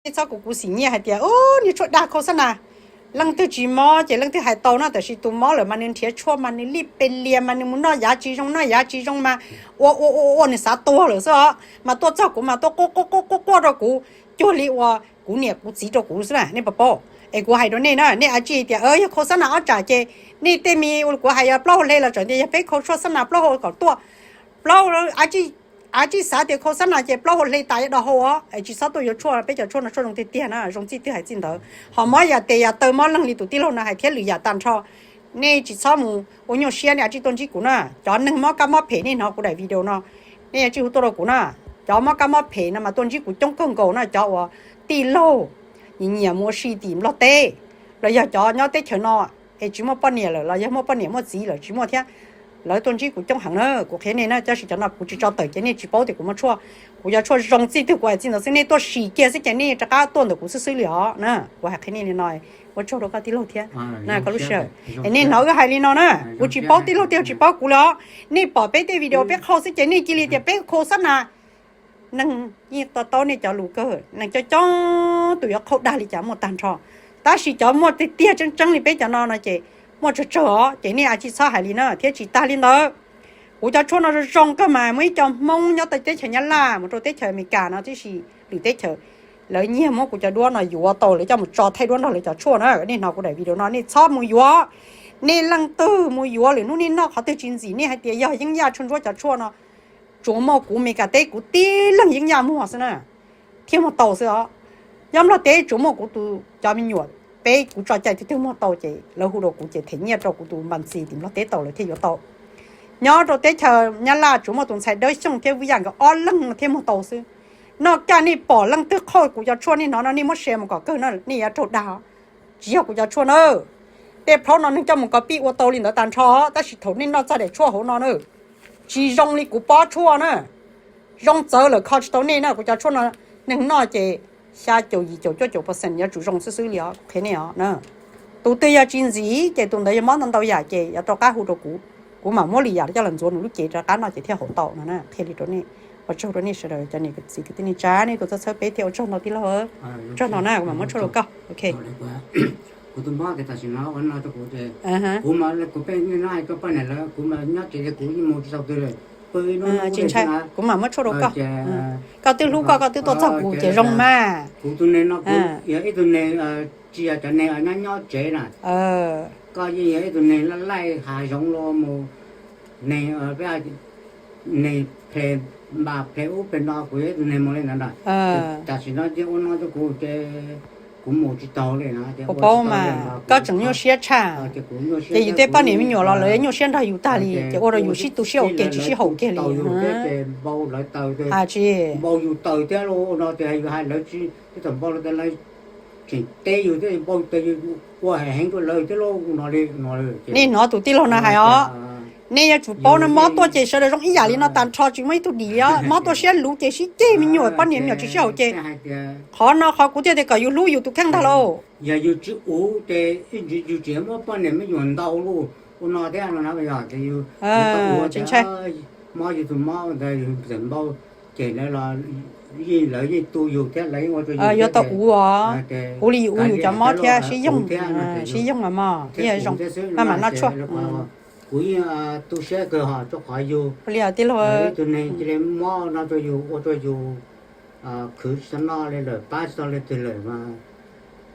Nej txhob kuv, kuv xim nyiaj hais tias, u, niag tshuaj dag khau xab nas. Leej twg tsis mob ces leej twg hais tau no, tab sis tus mob lawm mas nws nrhiav tshuaj mas nws lij pes lias mas nws mus noj yav tsis zoo noj yav tsis zoo mas ua ua ua ua nws xav tuag lawm xwb os. Mas tuaj txog kuv mas tuaj quaj quaj quaj quaj quaj rau kuv, cuag li uas kuv niam kuv txiv rau kuv xwb na, nej puas paub? Es kuv hais rau nej na, nej ua tsis tias yog khau xab nas ob tsam ces nej tej me, kuv hais yog plaub hau hle los tseem tias yog peb khau tshuaj xab nas plaub hau kom tuaj. Plaub, ua tsis xav tias khau xab nas ces plaub hau hle tas yuav do hau os, es tsis txhob tuaj yuav tshuaj, peb cov tshuaj no tshuaj zoo tiag tiag na, zoo txij twg hais txij ntawd. Ho mob yam tes yam taw mob leeg li tus tij laug no hais thiab lwm yam tag nrho, nej tsis txhob mus ua nyuaj siab, nej ua tsis tuaj ntsib kuv na. Cov neeg mob kab mob phem nej hnov kuv daim video no, nej ua tsis hu tuaj rau kuv na. Cov mob kab mob phem no mas tuaj ntsib kuv coob kawg nkaus na, cov uas tij laug nyiam nyiam mus ua si tim Nplog teb, los yog cov nyob teb chaws no es tsis muaj poj niam lawm los yog muaj poj niam muaj txiv lawm tsis muaj thiab, lawv tuaj ntsib kuv coob heev na. Kuv qhia nej na, tab sis cov no kuv tsis tso tawm ces nej tsis paub tias kuv muaj tshuaj. Kuv cov tshuaj zoo txij twg kuv hais txij ntawd xwb, nej tuaj sim kiag xwb ces nej rov qab tuaj ntawm kuv xwb xwb li os na. Kuv hais qhia nej li no, ua tsaug rau koj tij laug thiab na, koj lub sij hawm. Es nej hnov wb hais li no na, kuv tsis paub tij laug tiag tsis paub kuv li os. Nej pom peb tej video peb qhau xwb ces nej cia li tias peb khau xab nas. Neeg yeej to taub nej cov lus kawg, neeg coob coob tus yuav qhau dag li cas muaj tag nrho, tab sis cov muaj tiag tiag tseeb tseeb li peb cov no no ces muaj tsawg tsawg os, ces nej ua tsis txhob hais li na. Thiab tsis tag li ntawd, kuv cov tshuaj no zoo zoo kawg mas muaj ib co Hmoob nyob teb chaws Nyab Laj mus rau teb chaws Amelikas no tib si, lwm teb chaws, lawv nyiag muab kuv cov duab no yuav tau, lawv coj mus tso thaij duab nrog lawv cov tshuaj na. Nej hnov kuv daim video no nej txhob mus yuav. Nej leej twg mus yuav lwm hnub nej noj qhov twg tsis ntxim nej hais tias yog yeeb yaj tshuaj ntsuab cov tshuaj no, tsuas muaj kuv Meskas teb kuv tib leeg yeeb yaj muag xwb na, thiaj muag tau xwb os. Nyob Nplog teb tsuas muaj kuv tus cov me nyuam, peb kuv tso cai twg twg muag tau ces lawv hu rau kuv ces them nyiaj rau kuv tus npas ntxis tim Nplog teb tau lawv thiaj yuav tau. Nyob rau teb chaws Nyab Laj tsuas muaj tus ntxhais Dawb Xyooj thiab Vwj Yaj nkawd ob leeg no thiaj muag tau xwb. Noj kaj nej pom leej twg qhau kuv cov tshuaj nej hnov no nej muab share mus kom kawg na, nej yuav raug dag. Tsis yog kuv cov tshuaj na. Tej plaub no neeg coj mus kos pij ua tau li ntawd tag nrho, tab sis thaum nej noj txog daim tshuaj hauv no na, tsis zoo li kuv pob tshuaj na. Zoo txawv lawm kho tsis tau nej na, kuv cov tshuaj no neeg noj ces xya caum yim caum cuaj caum percent yuav tsum zoo xwb xwb li os, kuv qhia nej os na. Tus twg yog tsis ntxim ces tus ntawd yog mob ntau ntau yam ces yuav rov qab hu rau kuv, kuv mam muab lwm yam coj los ntxuav nws lub cev rov qab noj ces thiaj haum tau no na. Qhia li rau nej, ua tsaug rau nej sawv daws cov niam txiv kwv tij neej tsa nej tuaj txhawb peb thiab, ua tsaug ntau tij laug, ua tsaug ntau na, kuv mam muab tshuaj rau koj, ok. Kuv tus mob ces tam sim no ua no rau kuv ces kuv mas kuv peb no hais rau poj niam lawv, kuv mas nyob tsev ces kuv yeej mus tsis tau twg lawm. Tsis ntshai, kuv mam muab tshuaj rau koj. Koj twb hlub koj, koj twb tuaj txog kuv ces zoo mas. Kuv tus neeg no kuv yog ib tug neeg tsis yog cov neeg nyob nyob tsev na. Koj yeej yog ib tug neeg laij laij hav zoov los mus, neeg, neeg ple npas ple ub ple no, kuv yog ib tug neeg mus li ntawd na. Tam sim no ces ua no rau kuv ces kuv mus tsis tau li na. Kuv paub mas koj tseem nyuaj siab tshaj, ces yus tej poj niam me nyuam los lawv nyuaj siab nrog yus tag li ces ua rau yus sib tu siab ua ke tsis sib haum kiag li. Tsis npau yus taws thiab, lawv tseem teb yus thiab, npau taws yus ua heev rau lawv thiab lauj, no li no li. Nej hnov tus tij laug no hais os, nej yuav tsum paub no, mob tuaj ces sawv daws zoo ib yam li no tag nrho, tsis muaj ib tug dim os. Mob tuaj siab luv ces sib ceg me nyuam, poj niam me nyuam tsis sib haum ces. Qhov no qhov kuv thiaj tias kom yus hlub yus tus kheej ntag lauj. Yog yus tsis uv ces ib ntsis yus tseem muab poj niam me nyuam ntaus lauj, ua no thiab no na. Yog yus tsis ntshai, mob yus tus mob ntawd yus txawm npau, ces lawv los yeej, lawv yeej tu yus thiab lawv yeej ua rau yus, yuav tau uv os. Uv li yus uv yus cov mob thiab sib yoog, sib yoog os mog, thiaj zoo maj mam noj tshuaj. Kuv yeej tu siab kawg hos rau qhov yus, ib tug neeg cia li mob no rau yus, ua rau yus khwv tsis tau noj li lawm, pab tsis tau leej twg lawm mas,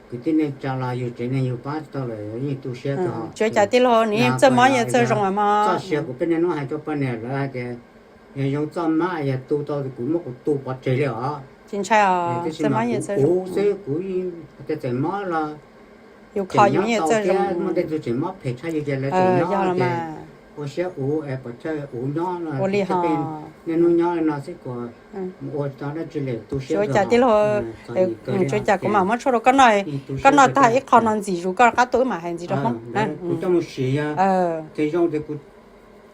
kwv tij neej tsa los yus tsev neeg yus pab tsis tau lawm, yeej tu siab kawg hos. Tsis ua cas tij laug, nws yeej txawj mob yeej txawj zoo os mog. Txoj sia kuv peb niaj hnub hais rau poj niam lawv hais tias, yog zoo txoj mob yog tu tau kuv muab kuv tu pov tseg li os. Tsis ntshai os, txawj mob yeej txawj zoo xwb, kuv tej txawm mob los yus kho yus yeej txawj zoo, muaj tej tug tseem mob phem tshaj yus ces lawv tseem nyob los mas ua siab uv es pov tseg uv nyob no, ua li ho niaj hnub nyob li no xwb kuv ua tsis tau dab tsi li, tu siab. Tsis ua cas tij laug, tsis ua cas, kuv mam muab tshuaj rau koj noj, koj noj tag ib qho no ntxim zus koj rov qab tuaj wb mam hais ntxiv rau Hmoob. Kuv coj mus sim yog, ces zoo ces kuv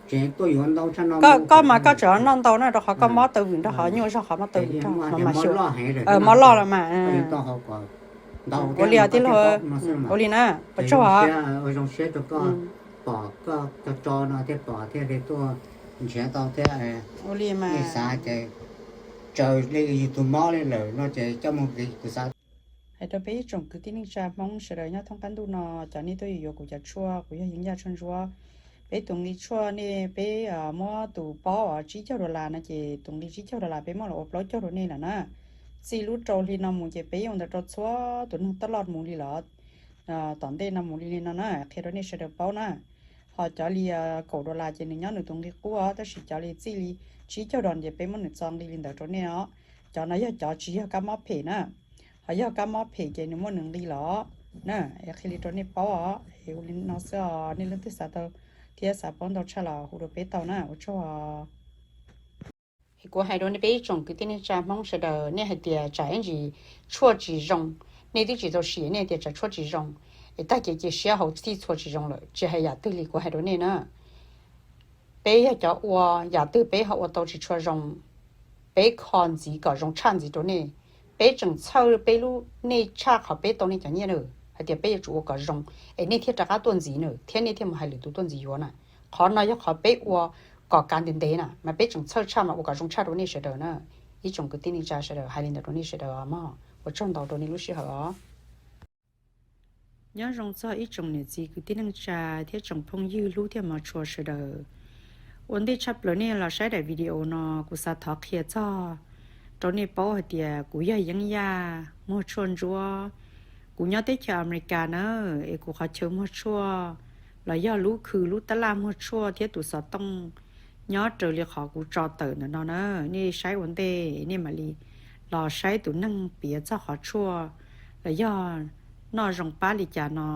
tseem tuaj yuav ntau tshaj no. Koj mas koj tseem noj ntau na, rau qhov koj mob taw vwm nrog qhov nyuaj zog qhov mob taw vwm nrog no mas xyuas, mob loj los mas. Ua li tij laug, ua li na, ua tsaug os. Zoo siab rau koj pom koj tso tso no thiaj pom thiaj li tuaj nrhiav tau thiab. Ua li mas xav ces tsaws li yus tus mob li lawm no ces coj mus, kuv xav Hais rau peb ib tsoom kwv tij neej tsa Hmoob sawv daws nyob thoob qab ntuj no, cov nej tuaj yuav yuav kuv cov tshuaj, kuv yog Yeeb Yaj tshuaj ntsuab. Peb tus nqi tshuaj nej peb muab tus paub tsib caug dollar no ces tus nqi tsib caug dollar peb muab los ua plaub caug rau nej lawm na. Txij lub rau hli no mus ces peb yuav ua ntawd rau txhua tus neeg taj loj mus li lawm. Tom ntej no mus li li no na, qhia rau nej sawv daws paub na. Ho cov li kaum dollar ces nws nyob nws tus nqi qub os, tab sis cov li txij li tsib caug dollar ces peb muab nws txo nqi li ntawd rau nej os. Cov no yog cov tsis yog kab mob phem na. Ho yog kab mob phem ces nws muaj nws nqi los na. Es qhia li rau nej paub os, es ua li no xwb os, nej leej twg xav tau thiab xav paub ntau tshaj los hu rau peb tau na, ua tsaug. Kuv hais rau nej peb ib tsoom kwv tij neej tsa Hmoob sawv daws, nej hais tias tsam ib ntsis tshuaj tsis zoo, nej twb tsis tau sim nej tias tsam tshuaj tsis zoo, es tag kev cia siab hauv txhij txhua tsis zoo lawm, tsis hais yam twg li kuv hais rau nej na. Peb yog cov ua, yam twg peb ho ua tau tsis tshua zoo, peb kho ntxiv kom zoo tshaj ntxiv rau nej. Peb tseem txhawj peb lub, nej tshaj qhov peb tau nej cov nyiaj na, hais tias peb yuav tsum ua kom zoo, es nej thiaj rov qab tuaj ntxiv na, thiab nej thiaj mus hais lwm tus tuaj ntxiv yuav na. Qhov no yog qhov peb ua kom kav ntev ntev na, mas peb tseem txhawj tshaj mas ua kom zoo tshaj rau nej sawv daws na. Ib tsoom kwv tij neej tsa sawv daws, hais li ntawd rau nej sawv daws os mog, ua tsaug ntau rau nej lub sij hawm os. Nyob zoo txog ib tsoom niam txiv kwv tij neej tsa thiab tsoom phooj ywg hlub thiab hmov tshua sawv daws. Ua ntej tshaj plaws nej los saib daim video no, kuv xav thov qhia txog rau nej paub hais tias kuv yog Yeeb Yaj muag tshuaj ntsuab. Kuv nyob teb chaws Amelikas na, es kuv qhov chaw muag tshuaj los yog lub khw lub tab laj muag tshuaj thiab tus xov tooj nyob raws li qhov kuv tso tawm ntawm no na. Nej saib ua ntej nej mam li los saib tus neeg piav txog qhov tshuaj los yog noj zoo pab li cas no.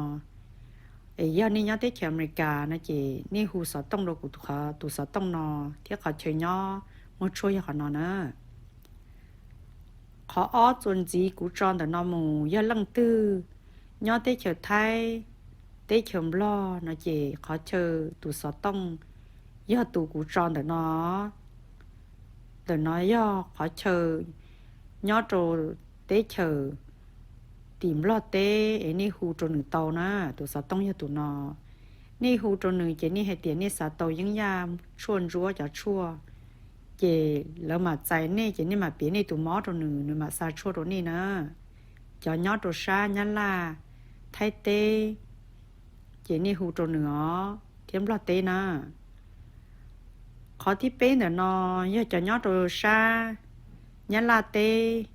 Es yog nej nyob teb chaws Amelikas no ces nej hu xov tooj rau kuv tus xov tooj no, thiab qhov chaw nyob muag tshuaj yog qhov no na. Qhov ob txuas ntxiv kuv tso ntawm no mus, yog leej twg nyob teb chaws Thaib, teb chaws Nplog no ces qhov chaw tus xov tooj yog tus kuv tso ntawm no. Ntawm no yog qhov chaw nyob rau teb chaws tim Nplog teb, es nej hu rau nws tau na, tus xov tooj yog tus no. Nej hu rau nws ces nej hais tias nej xav tau Yeeb Yaj tshuaj ntsuab cov tshuaj, ces lawv mam txais nej, ces nej mam piav nej tus mob rau nws, nws mam xa tshuaj rau nej na. Cov nyob rau sab Nyab Laj, Thaib teb, ces nej hu rau nws os, thiab Nplog teb na. Qhov thib peb ntawm no yog cov nyob rau sab Nyab Laj teb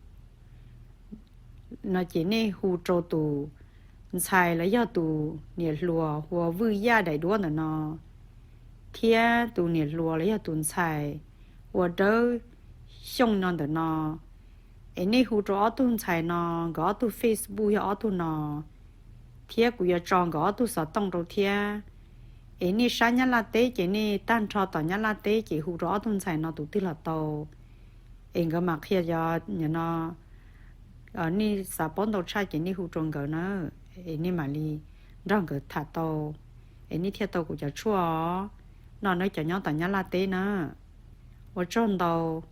no ces nej hu rau tus ntxhais los yog tus niam hluas hu ua Vwj Yaj daim duab ntawm no, thiab tus niam hluas los yog tus ntxhais hu ua Dawb Xyooj no ntawm no. Es nej hu rau ob tug ntxhais no, nkawd ob tug Facebook yog ob tug no, thiab kuv yuav tso nkawd ob tug xov tooj rau thiab. Es nej sab Nyab Laj teb ces nej tag nrho tom Nyab Laj teb ces hu rau ob tug ntxhais no tus twg los tau. Es nkawd mam qhia, yog no nej xav paub ntau tshaj ces nej hu rau nkawd na, es nej mam li nrog nkawd tham tau, es nej thiaj tau kuv cov tshuaj os. No nawb cov nyob tom Nyab Laj teb na. Ua tsaug ntau.